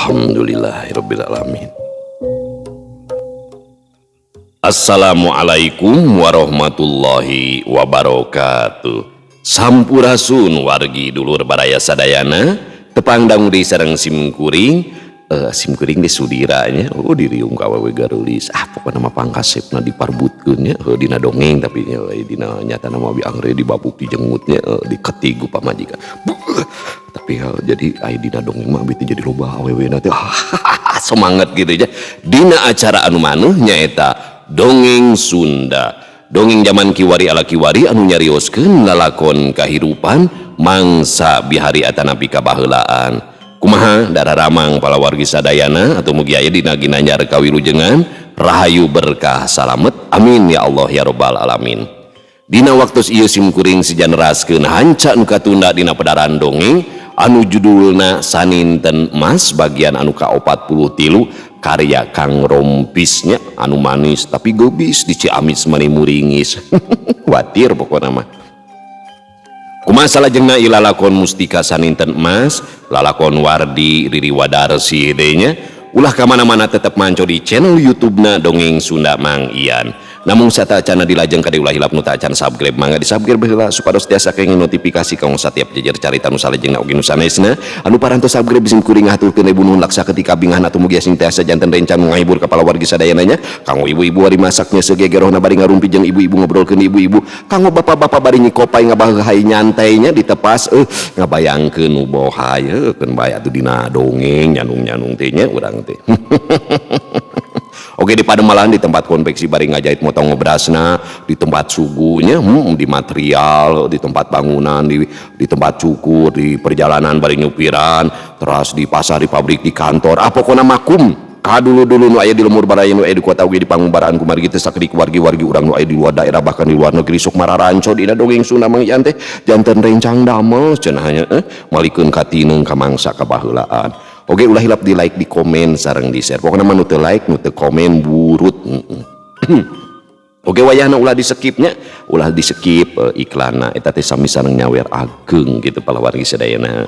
Alhamdulillahirabbil alamin. Assalamualaikum warahmatullahi wabarakatuh. Sampurasun wargi dulur baraya sadayana, tepang dangu deui sareng simkuring. Simkuring di sudira nya, oh diriung ka awewe gareulis. Ah, pokona mah pangkasepna diparbutkeun nya, heuh dina dongeng tapi nya dina nyatana mah bi angre dibabuk dijenggut nya, diketig ku pamajikan. Buh, tapi jadi aya dina dongeng mah abi teh jadi loba awewena teh semangat gitu ya. Dina acara anu maneuh nyaeta Dongeng Sunda. Dongeng zaman kiwari ala kiwari anu nyarioskeun lalakon kahirupan mangsa bihari atanapi kabaheulaan. Kumaha dararamang palawargi sadayana atau mugi aya dina ginanjar kawilujengan rahayu berkah salamet, amin ya Allah ya robbal alamin. Dina waktu ieu simkuring sijaneraskeun hanca nu katunda dina pedaran dongeng anu judulna Saninten Emas bagian anu ka-43 karya Kang Rompisnya anu manis tapi gobis di Ciamis mani muringis. Kuatir pokona mah. Kumaha salajengna ieu lalakon Mustika Saninten Emas, lalakon Wardi Riri Wadarsi deui nya. Ulah ka mana-mana tetep manco di channel YouTube-na Dongeng Sunda Mang Ian. Namun satacana dilajeng kade ulah hilap nu tacan subscribe, mangga di subscribe heula supados tiasa kenging notifikasi kanggo satiap jejer carita nu salajengna oge nu sanesna. Anu parantos subscribe sim kuring ngahaturkeun ibu nuhun laksa ketika bingah atuh mugi sing tiasa janten rencang nu ngahibur ka palawargi sadayana nya. Kanggo ibu-ibu bari masaknya segegerohna bari ngarumpi jeung ibu-ibu ngobrolkeun ibu-ibu. Kanggo bapak-bapak bari nyikopai ngabaheuhai nyantainya ditepas ngabayangkeun nu bohai keun bae atuh dina dongeng nyanung-nyanung teh nya urang teh. Oke, di pademalan di tempat konveksi bari ngajahit motong ngobrasna, di tempat sugunya, di material, di tempat bangunan, di tempat cukur, di perjalanan bari nyupiran, terus di pasar, di pabrik, di kantor. Ah, pokona makum. Kadulu-dulu nu aya di lemur baraya nu aya di kota oge di pangumbaraan kumargi teh sakedik wargi-wargi urang nu aya di luar daerah bahkan di luar negeri sok mararanco dina dongeng Sunda Mang Ian teh janten rencang damel cenah nya, malikeun ka tineung ka mangsa kabaheulaan. Oke, ulah hilap di like, di komen, sareng di share. Pokoknya mah nu teu like, nu teu komen burut. Oke, wayahna ulah di skipnya, ulah di skip iklanna. Eta teh sami sareng nyawer ageng gitu palawargi sadayana.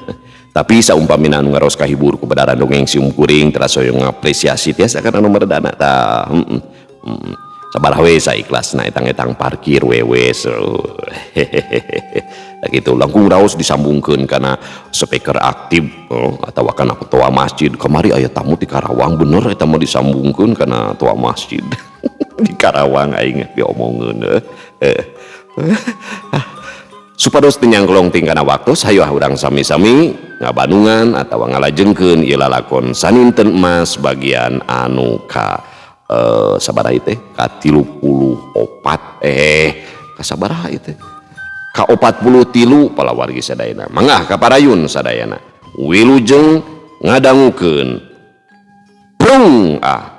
Tapi saumpamina anu ngaros kahibur ku badaran dongeng sium kuring teras hoyong ngapresiasi tiasa kana nomor dana tah. Sabaraha we saikhlasna etang-etang parkir wewe. Nah, gitu langkung raos disambungkeun kana speaker aktif, oh, atawa kana ketua masjid. Kamari aya tamu di Karawang bener eta mah disambungkeun kana toa masjid. Di Karawang aing diomongeun. Supados teu nyangklong ting kana waktu hayu urang sami-sami ngabanungan atawa ngalajengkeun ieu lalakon Saninten Emas bagian anu ka sabaraha teh ka 34 ka sabaraha ieu teh ka 43 palawargi sadayana. Mangga ka parayun sadayana. Wilujeng ngadangukeun. Prung ah.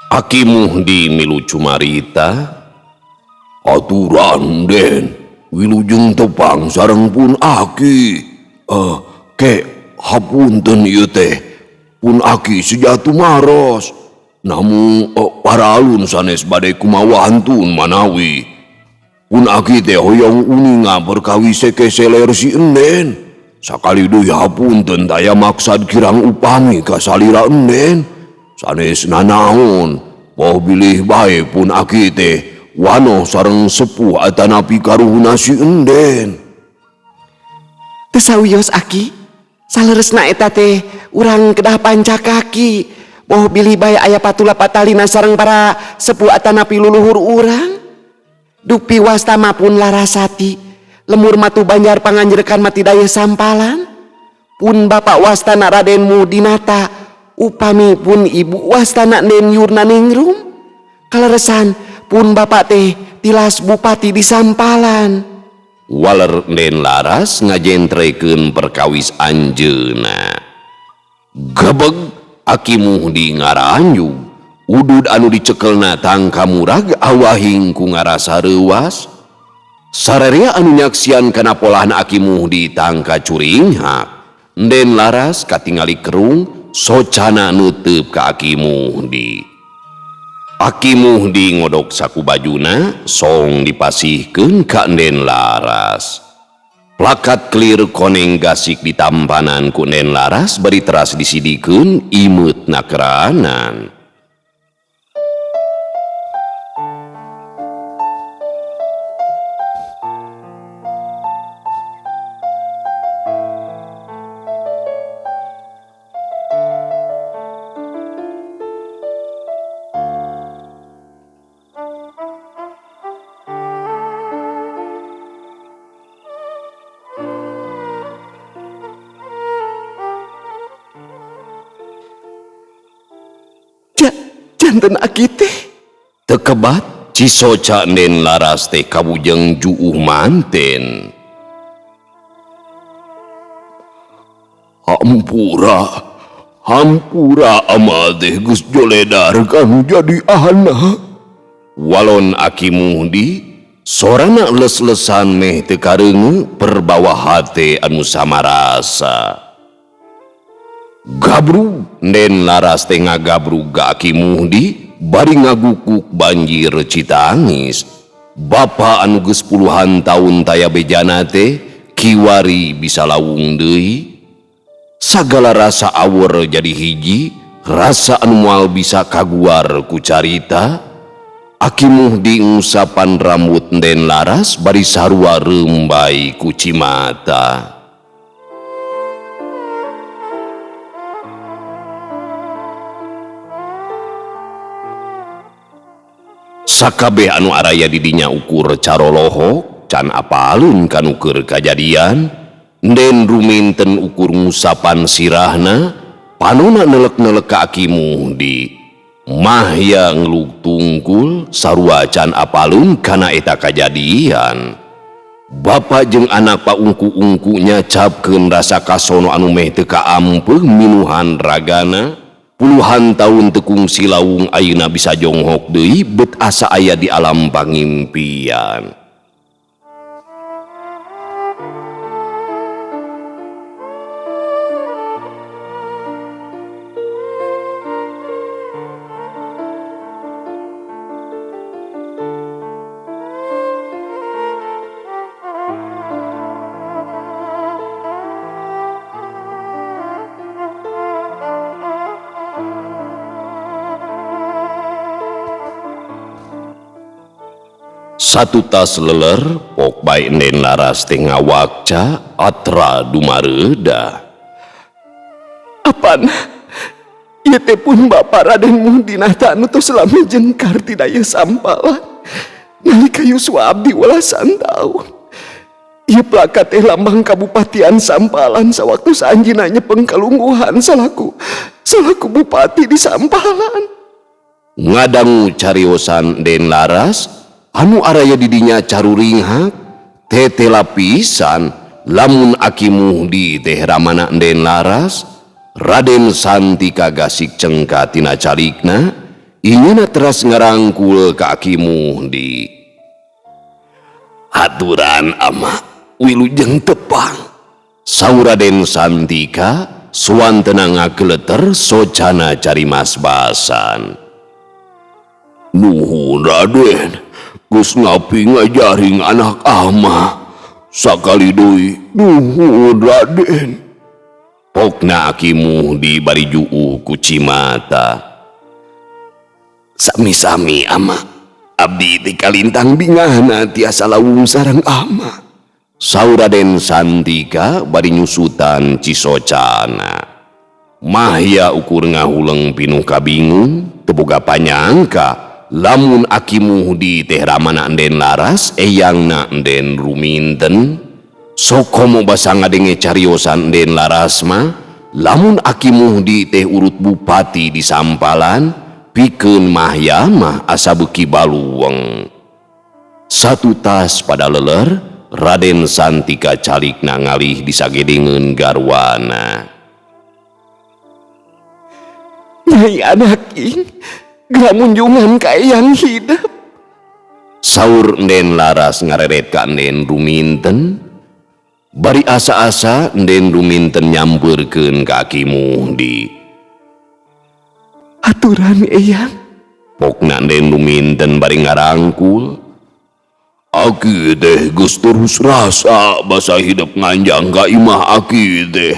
Aki Muhdi milu cumarita aturan den wilujeng tepang sareng pun aki. Ke hapunten ieu teh pun aki sejatu maros namun paralun sanes bade kumawantun manawi pun aki teh hoyong uninga perkawis keseler si enden sakali deui hapunten daya maksad kirang upami ka salira enden sanes nanaon poh bilih bae pun aki teh wano sareng sepuh atanapi karuhuna si enden. Teu sawios aki, saleresna eta teh urang kedah panca kaki. Boh bilih bae aya patula patalina sareng para sepuh atanapi luluhur urang. Dupi wasta mah pun Larasati, lemur matu Banjar panganjrekan mati daya Sampalan. Pun bapak wastana Raden Mudinata, upami pun ibu wastana Den Yurnaningrum. Kaleresan pun bapak teh tilas bupati di Sampalan. Waler Den Laras ngajentrekeun perkawis anjeunna. Gebeg Aki Muhdi ngaranjug, udud anu dicekelna tangka murag awahing ku ngarasa reuwas. Sarerea anu nyaksian kana polahan Aki Muhdi tangka curinghak. Den Laras katingali kerung socana neuteub ka Aki Muhdi. Aki Muhdi ngodok saku bajuna song dipasihkeun ka Den Laras. Plakat clear koneng gasik ditampanan ku Den Laras bari teras disidikeun imeut nakeranan. Janten aki teh tekebat cisoca Den Laras teh kabujeng juuh manten. Hampura, hampura ama teh geus joledar kanu jadi anak. Walon Aki Muhdi sorana les-lesan meh teu kareuneu perbawa hate anu samarasa. Gabrug Den Laras teh ngagabrug ka Aki Muhdi bari ngagukuk banjir citangis. Bapa anu geus puluhan taun taya bejana teh kiwari bisa lawung deui. Sagala rasa awur jadi hiji, rasa anu moal bisa kaguar ku carita. Aki Muhdi ngusapan rambut Den Laras bari sarua reumbai ku cimata. Sakabeh anu araya di dinya ukur carolohok can apalun kanu keur kajadian. Den ruminten ukur ngusapan sirahna, panona nelek-nelek ka Aki Muhdi. Mahya ngeluk tungkul sarua can apalun kana eta kajadian. Bapak jeung anak paungku-ungku nyacapkeun rasa kasono anu meh teu kaampeuh minuhan ragana. Puluhan tahun tekung silawung ayeuna bisa jonghok deui bet asa aya di alam pangimpian. Satu tas leler pok bae Den Laras teh ngawakca atra dumareuda. Apan ieu teh pun Bapa Raden Muhdinata anu tos lami jengkar ti daya Sampalan nalika yuswa abdi welasan taun. Ieu plakat teh lambang kabupatian Sampalan sawaktu saanjeunna nyepeng kalungguhan salaku bupati di Sampalan. Ngadangu cariosan Den Laras anu araya didinya caruringhak tete lapisan lamun Aki Muhdi teh ramana Den Laras. Raden Santika gasik cengka tina calikna inyana teras ngarangkul ka Aki Muhdi. Aturan ama wilujeng tepang, saur Raden Santika suwantena ngageleter socana carimas basan. Nuhun Raden, geus ngapi ngajaring anak ama sakali deui nuhun Raden. Pokna Aki Muhdi bari juuh ku cimata. Sami-sami ama, abdi teh kalintang bingahna tiasa lawung sareng ama, saur Raden Santika bari nyusutan cisocana. Mahya ukur ngahuleng pinuh kabingung teu boga panyangka lamun Aki Muhdi teh ramana Enden Laras eyangna Enden Ruminten. Sok komo basa ngadenge cariosan Enden Laras mah lamun Aki Muhdi teh urut bupati di Sampalan pikeun Mahya mah asa beuki baluweng. Satutas pada leler Raden Santika calikna ngalih disagedengeun garwana. Nyai Anaking geura munjungan ka eyang hidep. Saur Enden Laras ngareret ka Enden Ruminten. Bari asa-asa Enden Ruminten nyampeurkeun ka Aki Muhdi. Aturan eyang. Pokna Enden Ruminten bari ngarangkul. Aki teh geus terus rasa basa hidep nganjang ka imah aki teh.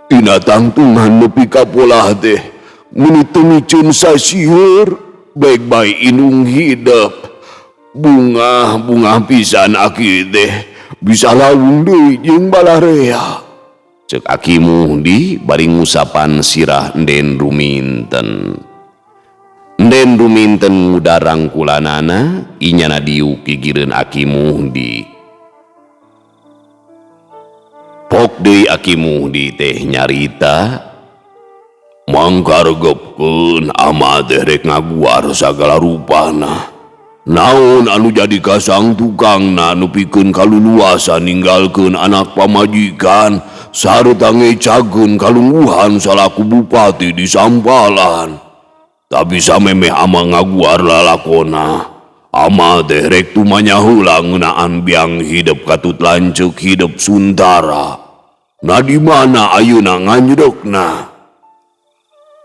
Tina tangtungan nepi ka polah teh meni teu miceun sasieur baik bae indung hidep. Bungah-bungah pisan aki teh bisa lawung deui jeung balarea. Ceuk Aki Muhdi bari ngusapan sirah Enden Ruminten. Enden Ruminten ngudarang kulanana inyana diuk gigireun Aki Muhdi. Pok deui Aki Muhdi teh nyarita mangkaregepkeun ama teh rek ngaguar sagala rupana. Naon anu jadi kasang tukangna nu pikeun kaluluasan ninggalkeun anak pamajikan sarta ngecageun kalungguhan salaku bupati di Sampalan. Tapi samemeh ama ngaguar lalakona, ama teh rek tumanya heula ngeunaan biang hidep katut lanceuk hidep Suntara. Na di mana ayeuna nganjedekna?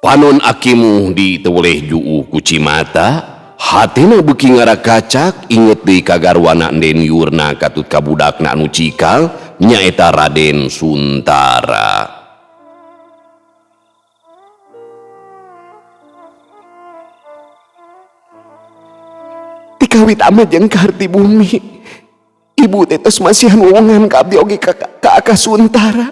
Panon Aki Muhdi teu weleh juuh ku cimata, hatena beuki ngarakacak inget deui ka garwana Enden Yurna katut ka budakna anu cikal nyaeta Raden Suntara. Tikawit ama jeung Karti Bumi. Ibu teh tos masihan wewenngan ka abdi oge ka Aka Suntara.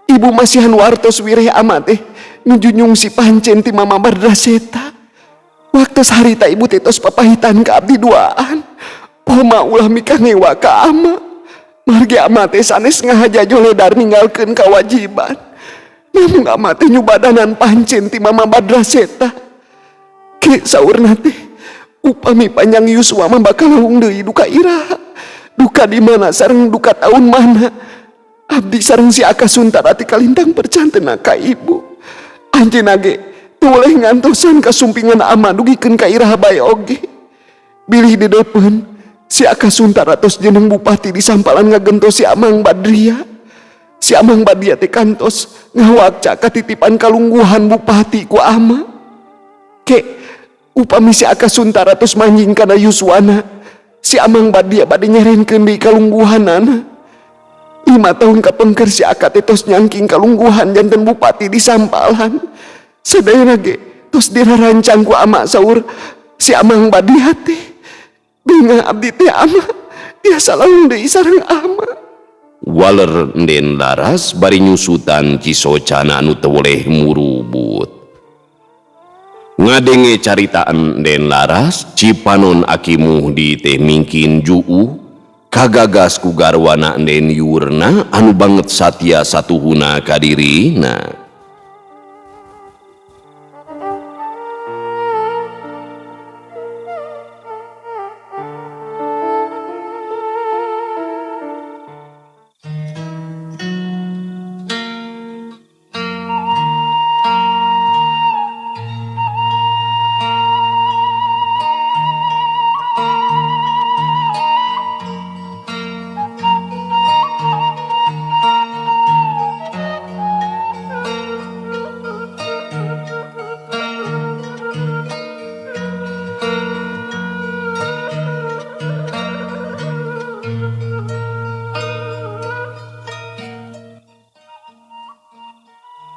Ibu masihan wartos wireh ama teh nuju nyungsi pancen ti Mama Bardraseta. Waktos harita ibu teh tos papahitan ka abdi duaan. Poma ulah mikangewa ka ama. Margi ama teh sanes ngahaja joledar ninggalkeun kawajiban. Namun ama teh nyubadanan pancen ti Mama Badraseta. Ke saurna teh upami panjang yuswa mah bakal lawung deui duka iraha. Duka di mana sareng duka taun mana. Abdi sareng si Aka Suntara ti kalintang percantena ka ibu. Anjeunna ge teu weleh ngantosan kasumpingan ama dugikeun ka iraha bae oge. Bilih di depan si Aka Suntara tos jeneng bupati di Sampalan ngagentos si Amang Badria. Si Amang Badria teh kantos ngawakca katitipan kalungguhan bupati ku ama. Ke upami si Aka Suntara tos manjing kana yuswana, si Amang Badria bade nyerenkeun deui kalungguhanana. 5 tahun kapengker si Aka teh tos nyangking kalungguhan janten bupati di Sampalan. Sadayana ge tos dirarancang ku ama saur si Amang Badria teh. Bingah abdi teh ama biasa laung deui sareng ama. Waler Enden Laras bari nyusutan cisocana anu teu weleh murubut. Ngadenge caritaan Enden Laras, Cipanon Aki Muhdi teh mingkin juuh kagagas ku garwana Enden Yurna anu banget satya satuhuna kadirina.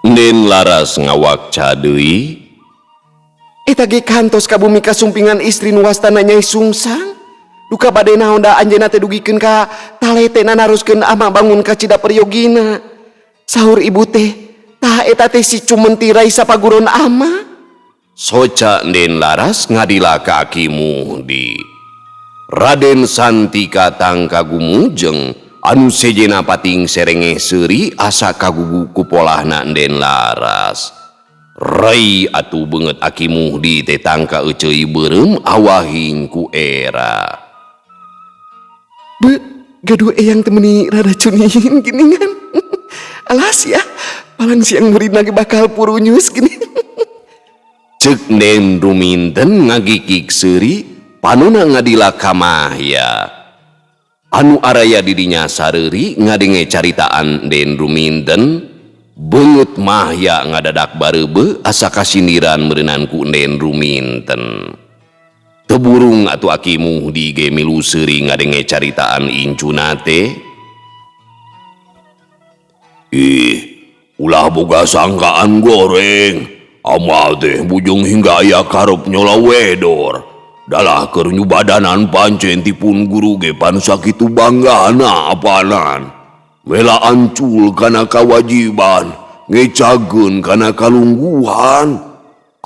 Enden Laras ngawakca deui. Eta ge kantos ka bumi kasumpingan istri nu wastana Nyai Sungsang. Duka bade naon da anjeunna teh dugikeun ka talete naruskeun ama bangun ka Cida Peryogina. Sahur ibu teh Tah eta teh si Cumentirai sapaguron ama. Soca Den Laras ngadila ka Aki Muhdi. Raden Santika tangka gumujeng anu sejena pating serengeh seuri asa kagugu ku polahna Den Laras. Rai atuh beungeut Aki Muhdi teh tangka euceui beureum awahing ku era. Be, gaduh eyang teh meuni rada cunihin geuningan. Alas ya, palang siang muridna ge bakal purunyus gini. Ceuk Den Ruminten ngagikik seuri panona ngadila ka Mahya. Anu araya didinya sareuri ngadenge caritaan Den Ruminten, beungeut Mahya ngadadak bareubeuh asa kasindiran meureunan ku Den Ruminten. Teu burung atuh Aki Muhdi ge milu seuri ngadenge caritaan incuna teh. Ih, ulah boga sangkaan goreng. Ama teh bujung hingga aya karep nyola wedor. Dalah keur nyubadanan pancen tipun guru ge pan sakitu banggana apanan. Mela ancul kana kawajiban, ngecageun kana kalungguhan.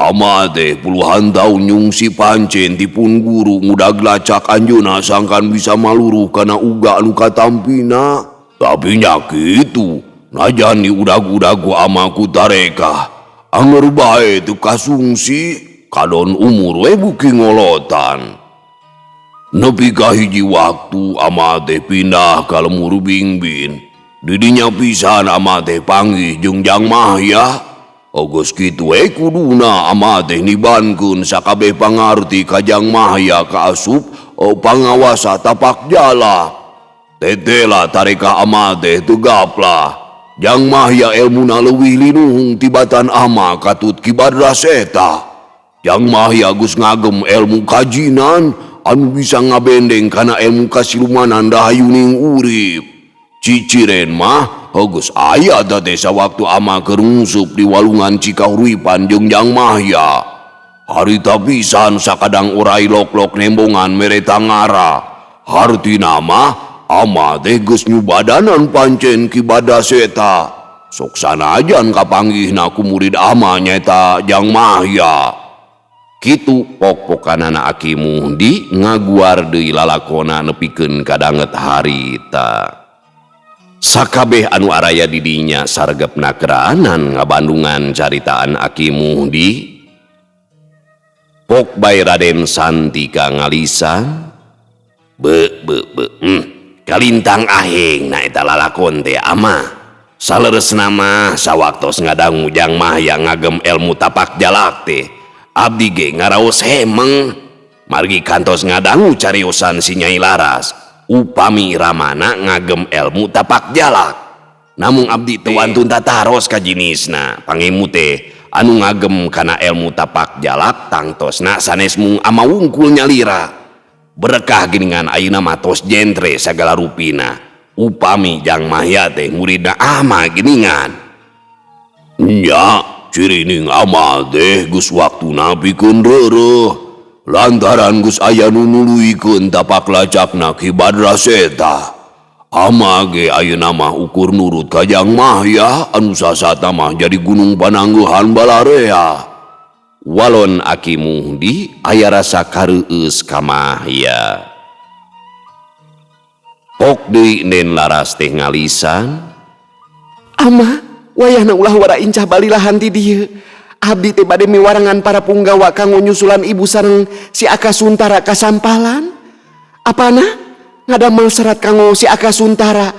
Ama teh puluhan tahun nyungsi pancen tipun guru ngudag lacak anjeunna sangkan bisa maluruh kana uga anu katampina. Tapi nya kitu, najan diudag-udag ku ama ku tarekah. Anger bae teu kasungsi, kadon umur we buki ngolotan. Nepi ka hiji waktu ama teh pindah ka lemur Bingbin. Didinya pisan ama teh panggih jeung Jang Mahya. Geus kitu we kuduna ama teh nibankeun sakabeh pangarti ka Jang Mahya kaasup pangawasa tapak jala. Tetela tarekah ama teh teu gaplah. Jang Mahya elmuna leuwih linuhung tibatan ama katut Ki Badra Seta. Jang Mahya geus ngagem elmu kajinan anu bisa ngabendeng kana elmu kasilumanan dahayuning urip. Ciciren mah geus aya da teh sawaktu ama keur ngungsup di walungan Cikahuripan jeung Jang Mahya. Harita pisan sakadang orai lok-lok nembongan mere tangara. Hartina mah ama teh geus nyubadanan pancen Ki Badra Seta. Sok sanajan kapanggihna ku murid ama nyaeta Jang Mahya. Kitu pok-pokanana Aki Muhdi ngaguar deui lalakona nepikeun kadanget harita. Sakabeh anu araya di dinya sargepna keraanan ngabandungan caritaan Aki Muhdi. Pok bae Raden Santika ngalisan. Be be be. Kalintang aheng na eta lalakon teh ama. Saleresna mah sawaktos ngadangu Jang Mahya ngagem ilmu tapak jalak teh. Abdi ge ngaraos hemeng. Margi kantos ngadangu cariosan si Nyai Laras. Upami ramana ngagem ilmu tapak jalak. Namung abdi teu wantun tataros ka jinisna. Pangemu teh anu ngagem kana ilmu tapak jalak tangtosna sanes mung ama wungkul nyalira. Berkah geuningan ayeuna mah tos jentre sagala rupina. Upami Jang Mahya teh muridna ama geuningan. Nya, cirining ama teh geus waktuna pikeun reureuh. Lantaran geus aya nu nuluykeun tapak lacakna Ki Badra Seta. Ama ge ayeuna mah ukur nurut ka Jang Mahya anu sasata mah jadi gunung panangguhan balarea. Walon Aki Muhdi aya rasa kareueus ka Mahya. Pok deui Den Laras teh ngalisan. Ama, wayahna ulah wara incah balilahan ti dieu. Abdi teh bade miwarangan para punggawa kanggo nyusulan ibu sareng si Aka Suntara ka Sampalan. Apana? Ngadamel serat kanggo si Aka Suntara,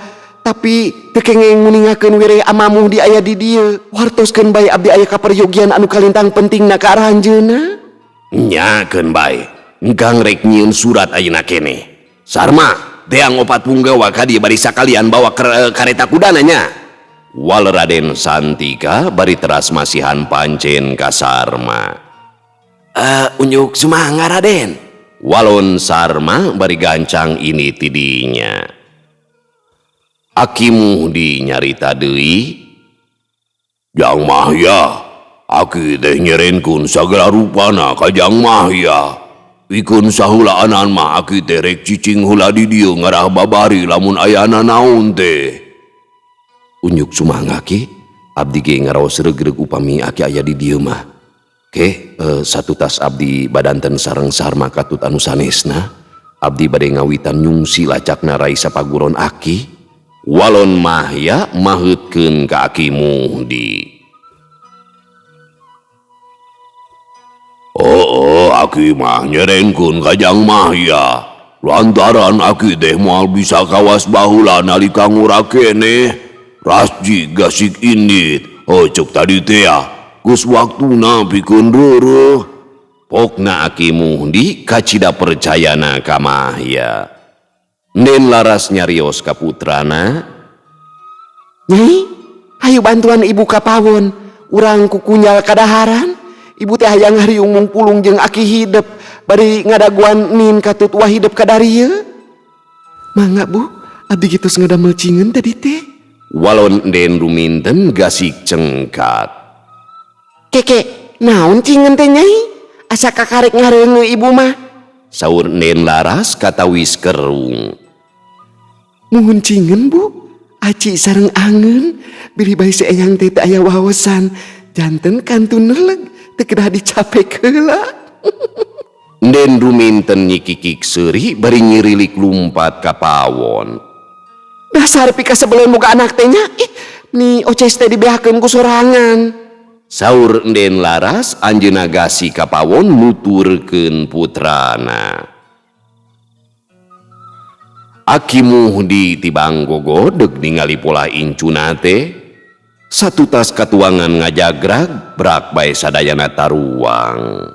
tapi teu kengeng nguningakeun wireh ama Muhdi aya di dieu. Wartoskeun bae abdi aya kaperyogian anu kalintang pentingna ka arah anjeunna. Nya keun bae. Engkang rek nyieun surat ayeuna keneh. Sarma, teang opat punggawa ka dieu bari sakalian bawa kareta kudana nya. Wal Raden Santika bari teras masihan pancen ka Sarma. Unjuk sumangga Raden. Walon Sarma bari gancang ini tidinya. Aki Muhdi nyarita deui. Jang Mahya, aki teh nyerenkun sagala rupana ka Jang Mahya. Pikeun sahulaanan mah aki teh rek cicing heula di dieu ngarah babari lamun ayana naon teh. Unjuk sumangga ki, Abdi ge ngaraos regreg upami aki aya di dieu mah. Ke satutas abdi badanten sareng Sarma katut anu sanesna, abdi bade ngawitan nyungsi lacakna Rai sapaguron aki. Walon Mahya maheutkeun ka Aki Muhdi. Oh, aki mah nyerengkeun ka Jang Mahya. Lantaran aki teh moal bisa kawas baheula nalika ngura keneh. Rasji gasik indit. Oh, cek tadi teh ya. Geus waktuna pikeun reureuh. Pokna Aki Muhdi kacida percayana ka Mahya. Nden Laras nyarios ka putrana. Nyai, hayu bantuan ibu ka pawon. Urang kukunyal kadaharan. Ibu teh hayang hariung mungpulung jeung aki hidep. Bari ngadaguan nin katut wah hidep kadarieu. Mangga bu, abdi kitos ngadamel cingeun tadi teh. Walon Nden ruminten gasik cengkat. Keke, naon cingeun teh nyai? Asa kakarek ngareuneu ibu mah. Saur Nden Laras katawis kerung. Muhun cingeun bu, aci sareng angeun, biri bae si eyang teh teu aya wawasan, janten kantun neleg, teu kedah dicapek heula. Nden ruminten nyikikik seuri bari nyirilik lumpat ka pawon. Dasar pikasebeleun boga anak teh nya, ih, ni oces teh dibeakeun ku sorangan. Saur Nden Laras anjeunna gasi ka pawon nuturkeun putrana. Aki Muhdi tibang gogodeg ningali pola incuna teh. Satutas katuangan ngajagrag brak bae sadayana taruang.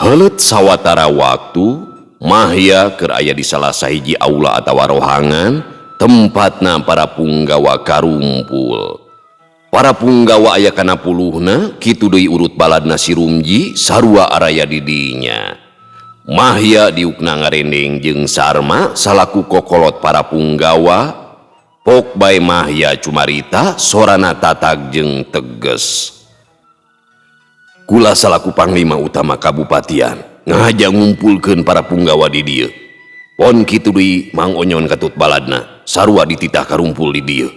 Heuleut sawatara waktu, Mahya keur aya di salah sahiji aula atawa rohangan, tempatna para punggawa karumpul. Para punggawa aya kana puluhna, kitu deui urut baladna si Rumji sarua araya di dinya. Mahya diukna ngarendeng jeung Sarma salaku kokolot para punggawa. Pok bae Mahya cumarita sorana tatag jeung teges. Kula salaku panglima utama kabupatian ngahaja ngumpulkeun para punggawa di dieu. Pon kitu deui Mang Onyon katut baladna sarua dititah karumpul di dieu.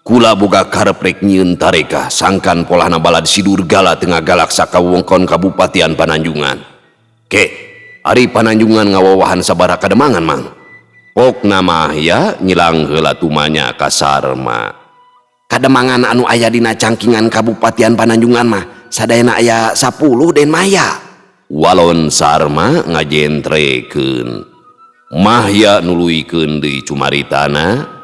Kula boga karep rek nyieun tarekah sangkan polahna balad si Durgala teu ngagalak sakawengkon kabupatian Pananjungan. Ke, ari Pananjungan ngawawahan sabaraha kademangan Mang? Pokna Mahya nyilang heula tumanya ka Sarma. Kademangan anu aya dina cangkingan kabupatian Pananjungan mah sadayana aya 10 Den Maya. Walon Sarma ngajentrekeun. Mahya nuluykeun deui cumaritana.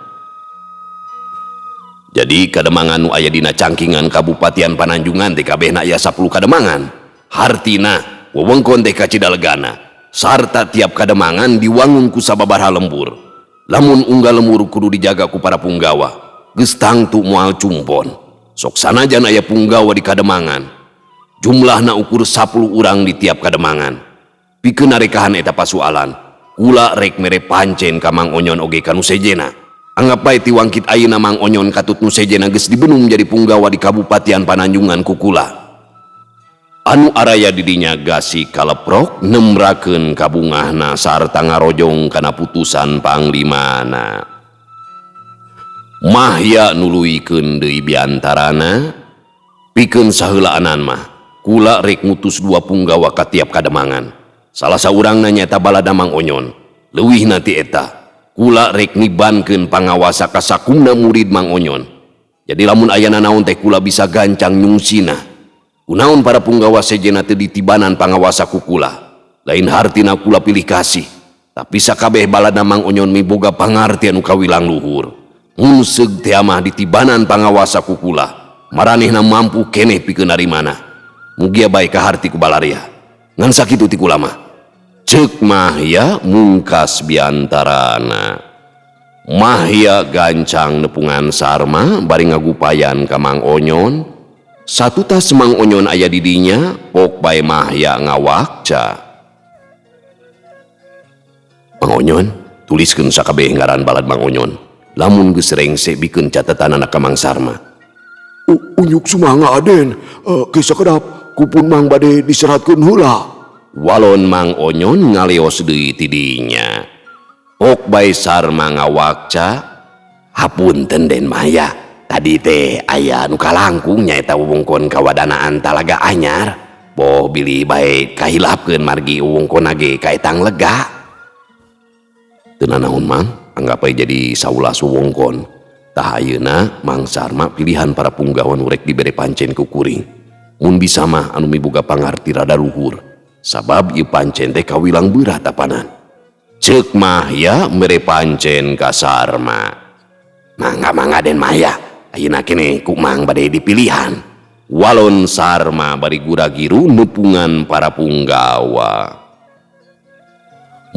Jadi kademangan nu aya dina cangkingan kabupatian Pananjungan teh kabehna aya 10 kademangan. Hartina wewengkon teh kacidalegana. Sarta tiap kademangan diwangun ku sababaraha lembur. Lamun unggal lembur kudu dijaga ku para punggawa. Geus tangtu moal cumpon. Sok sanajan aya punggawa di kademangan. Jumlahna ukur 10 urang di tiap kademangan. Pikeun narekahan eta pasualan, kula rek mere pancen ka Mang Onyon oge ka nu sejena. Anggap bae ti wangkit ayeuna Mang Onyon katut nu sejena geus dibenung jadi punggawa di Kabupatian Pananjungan ku kula. Anu araya di dinya gasi kaleprok nemrakeun kabungahna sarta ngarojong kana putusan panglimana. Mahya nuluykeun deui biantarana pikeun saheulaanan mah kula rek ngutus dua punggawa ka tiap kademangan. Salah saurangna nyaeta balada Mang Onyon. Leuwihna ti eta, kula rek nibankeun pangawasa ka sakumna murid Mang Onyon. Jadi lamun aya nanaon teh kula bisa gancang nyungsina. Kunaon para punggawa sejenna teu ditibanan pangawasa ku kula. Lain hartina kula pilih kasih, tapi sakabeh balada Mang Onyon miboga pangarti anu kawilang luhur. Mun seug teh mah ditibanan pangawasa ku kula, maranehna mampu keneh pikeun narimana. Mugia bae kaharti ku balaria. Ngan sakitu ti kula mah. Ceuk Mahya mungkas biantarana. Mahya gancang nepungan Sarma bari ngagupayan ka Mang Onyon. Satutas Mang Onyon aya di dinya, pok bae Mahya ngawakca. Mang Onyon, tuliskeun sakabeh ngaran balad Mang Onyon. Lamun geus rengse bikeun catetanana ka Mang Sarma. Unjuk sumangga Aden, sakedap ku pun Mang bade diseratkeun heula. Walon Mang Onyon ngaleos deui ti dinya. Pok bae Sarma ngawakca, hapunten Den Mahya, tadi teh aya nu kalangkung nyaeta wewengkon kawadanaan Talaga Anyar. Boh bilih bae kahilapkeun margi wewengkonna ge kaetang lega. Teu nanaon Mang, anggap bae jadi saulas wewengkon. Tah ayeuna Mang Sarma pilihan para punggawa nu rek dibere pancen ku kuring. Mun bisa mah anu miboga pangarti rada luhur. Sabab ieu pancen teh kawilang beurah tapanan. Ceuk Mahya mere pancen ka Sarma. Mangga-mangga Den Mahya, ayeuna keneh ku Mang bade dipilihan. Walon Sarma bari gura-giru nepungan para punggawa.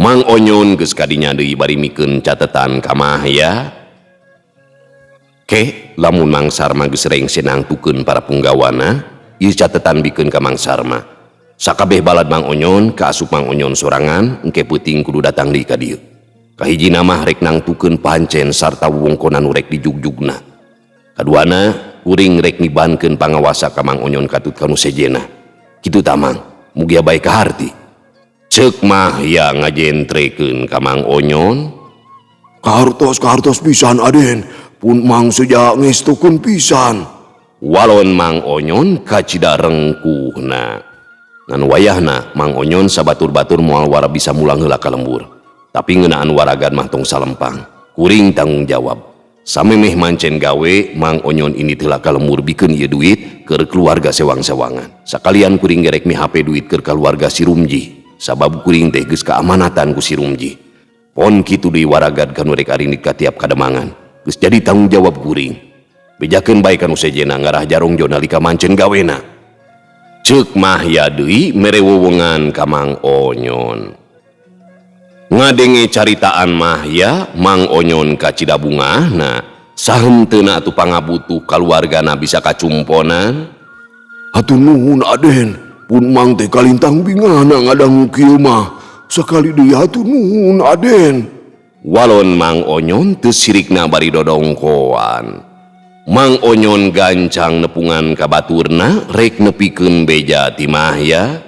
Mang Onyon geus kadinya deui bari mikeun catetan ka Mahya. Ke lamun Mang Sarma geus rengse nangtukeun para punggawana, ieu catetan bikeun ka Mang Sarma. Sakabeh balad Mang Onyon kaasup Mang Onyon sorangan, engke peuting kudu datang deui ka dieu. Kahijina mah rek nangtukeun pancen sarta wewengkonan nu rek dijugjugna. Kaduana, kuring rek nibankeun pangawasa ka Mang Onyon katut ka nu sejenna. Kitu ta Mang, mugia bae kaharti. Ceuk Mahya ngajentrekeun ka Mang Onyon. Kahartos, kahartos pisan Aden, pun Mang seja ngestukeun pisan. Walon Mang Onyon kacida rengkuhna. Ngan wayahna Mang Onyon sabatur-batur moal wara bisa mulang heula ka lembur. Tapi ngeunaan waragan mah tong salempang. Kuring tanggung jawab. Samemeh mancen gawe, Mang Onyon ini heula ka lembur bikeun ieu duit keur keluarga sewang-sewangan. Sakalian kuring gerek mihape duit keur keluarga si Rumji. Sabab kuring teh geus kaamanatan ku si Rumji. Pon kitu deui waragad kanu rek arindit ka tiap kademangan. Geus jadi tanggung jawab kuring. Bejakeun bae kanu sejenna ngarah jarongjo nalika mancen gawena. Ceuk Mahya deui mere wewengan ka Mang Onyon. Ngadenge caritaan Mahya, Mang Onyon kacida bungahna. Sahenteuna atuh pangabutuh kaluargana bisa kacumponan. Hatur nuhun Aden, pun Mang teh kalintang bingahna ngadangu kieu mah. Sakali deui hatur nuhun Aden. Walon Mang Onyon teu sirikna bari dodongkoan. Mang Onyon gancang nepungan ka baturna rek nepikeun beja ti Mahya.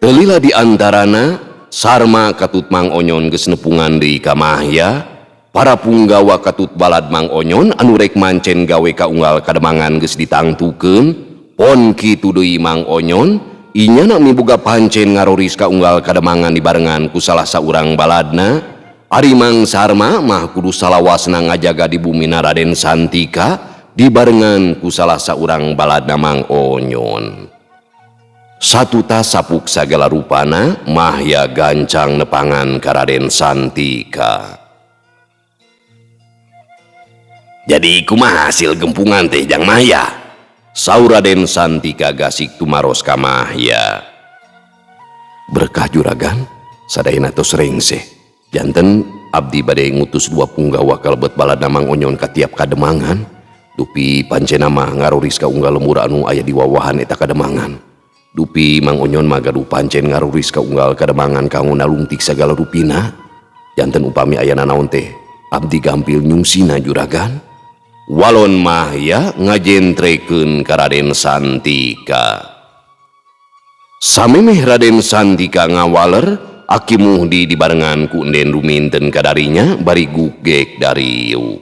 Teu lila di antarana Sarma katut Mang Onyon geus nepungan deui ka Mahya. Para punggawa katut balad Mang Onyon anu rek mancen gawe ka unggal kademangan geus ditangtukeun. Pon kitu deui Mang Onyon inyana miboga pancen ngaroris ka unggal kademangan dibarengan ku salah saurang baladna. Ari Mang Sarma mah kudu salawasna ngajaga di bumi Raden Santika dibarengan ku salah saurang baladna Mang Onyon. Satutas sapuk sagala rupana Mahya gancang nepangan ka Raden Santika. Jadi kumaha hasil gempungan teh jang Mahya? Saur Raden Santika gasik tumaros ka Mahya. Berkah juragan, sadayana tos rengse. Janten abdi bade ngutus dua punggawa kalebet balada Mang Onyon ka tiap kademangan. Dupi pancena mah ngaroris ka unggal lembur anu aya di wawahan eta kademangan. Dupi Mang Onyon mah gaduh pancen ngaroris ka unggal kademangan kanggo nalungtik sagala rupina. Janten upami aya nanaon teh abdi gampil nyungsina juragan. Walon Mahya ngajentrekeun ka Raden Santika. Samemeh Raden Santika ngawaler, Aki Muhdi dibarengan ku Enden Ruminten kadarinya bari gugek dariu.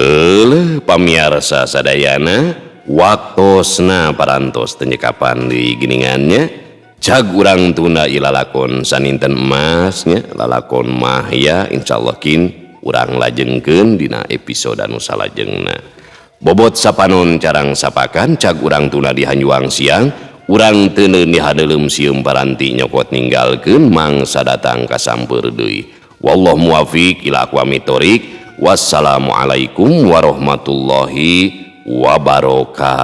Euleuh pamiarsa sadayana, waktosna parantos teu nyekapan deui geuningan nya. Cag urang tunda lalakon saninten emasnya, lalakon Mahya, insyaallah kin urang lajengkeun dina episode anu salajengna. Bobot sapanon carang sapakan, cag urang tunda di hanjuang siang, urang teuneun di haneuleum sieum paranti nyokot ninggalkeun mangsa datang kasampeur deui. Wallahu muwafiq ila aqwamit thoriq. Wassalamualaikum warahmatullahi wabarakatuh.